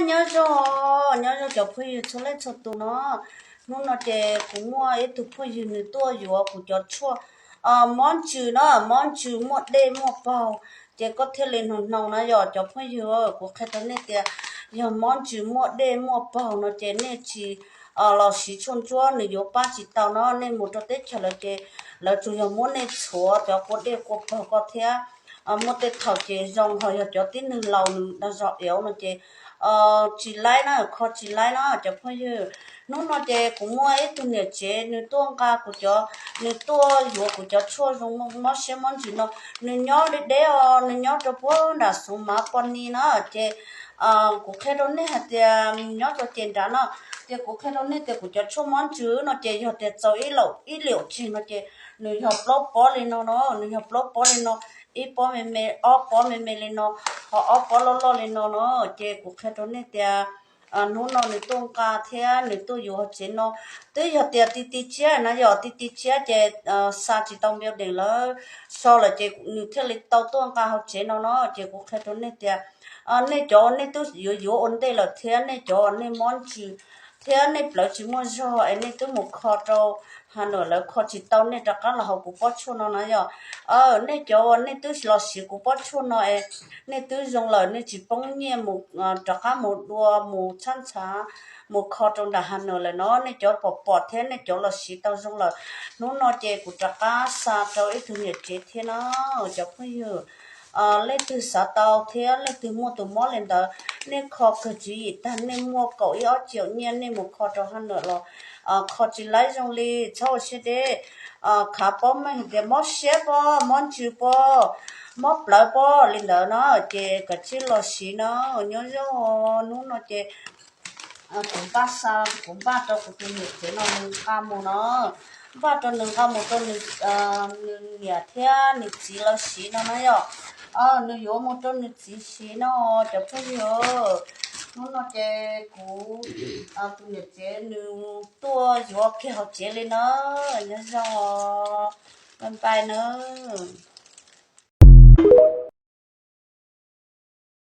Nyob zoo, nyob zoo cov phooj ywg txhua leej txhua tus no. Hnub no ces kuv muaj ib tug phooj ywg nws tuaj yuav kuv cov tshuaj mob ntsws no, mob ntsws muaj dej muaj paug, ces koj thiaj li hnoos hnoos na yom cov phooj ywg. Kuv qhia rau nej tias yog mob ntsws muaj dej muaj paug no ces nej tsis los siv tshuaj ntsuab, nws yuav pab tsis tau no. Nej mus rau teb chaws lawm ces lawv tsuas yog muab nej txhuav cov qua dej qua paug ko thiab. Muaj tej thaum ces zoo, ho yog cov tib neeg laus nws dag zog ev no ces tsis laib na, kho tsis laib na cov phooj ywg. Hnub no ces kuv muaj ib tug niam tsev nws tuaj nqa kuv cov, nws tuaj yuav kuv cov tshuaj zoo mob siab mob ntsws no. Nws nyob deb deb os, nws nyob rau puag nram Xus Mav Pos Nis na. Ces kuv qhia rau nej hais tias nyob rau ces nrad no, ces kuv qhia rau nej tias kuv cov tshuaj mob ntsws no ces yog tias txaus ib laum ib liaum tseg no ces nws yog plaub pob li no no, nws yog plaub pob li no, ib pob me me, ob pob me me li no, ho ob pob loj loj li no no. Ces kuv qhia rau nej tias hnub no nws tuaj nqa thiab nws tuaj yuav hauv tsev no, twb yog tias ti ti tshiab na yom, ti ti tshiab ces xa tsis tau npio dees lawm, so lawm ces nws thiaj li tau tuaj nqa hauv tsev no no. Ces kuv qhia rau nej tias nej cov nej twb yuav yuav ua ntej lawm thiab nej cov nej mob ntsws thiab nej plawv tsis muaj zog es nej twb mus kho rau Has Nuam lawv kho tsis tau, nej rov qab los haus kuv pob tshuaj no na yom. Nej cov uas nej twb los siv kuv pob tshuaj no es nej twb zoo lawm, nej tsis poob nyiaj mus rov qab mus dua mus txhab ntxhav mus kho rau nram Has Nuam lawm no, nej cov pom pom thiab nej cov los siv tau zoo lawm, hnub no ces kuv rov qab xa rau ib tug niam tsev thiab no. Cov phooj ywg, leej twg xav tau thiab leej twg muaj tus mob li ntawd, nej kho kawg tswv yim tag, nej muaj kaum ib ob triệu nyiaj nej mus kho rau Has Nuam los kho tsis laib zoo li, txhob ua siab deb. Khav paub meej hais tias mob siab pob, mob ntsws pob, mob plawv pob li ntawd no ces kav tsij los siv no. Nyob zoo, hnub no ces kuv npaj xa, kuv npaj rau kuv tus niam tsev no nws nqa mus no, npaj rau nws nqa mus rau nws niam thiab nws txiv lawv siv no na yom. Nws yuav mus rau nws txiv siv no cov phooj ywg. Hnub no ces kuv tus niam tsev nws tuaj yuav kiag hauv tsev li na. Nyob zoo, bye bye nawb.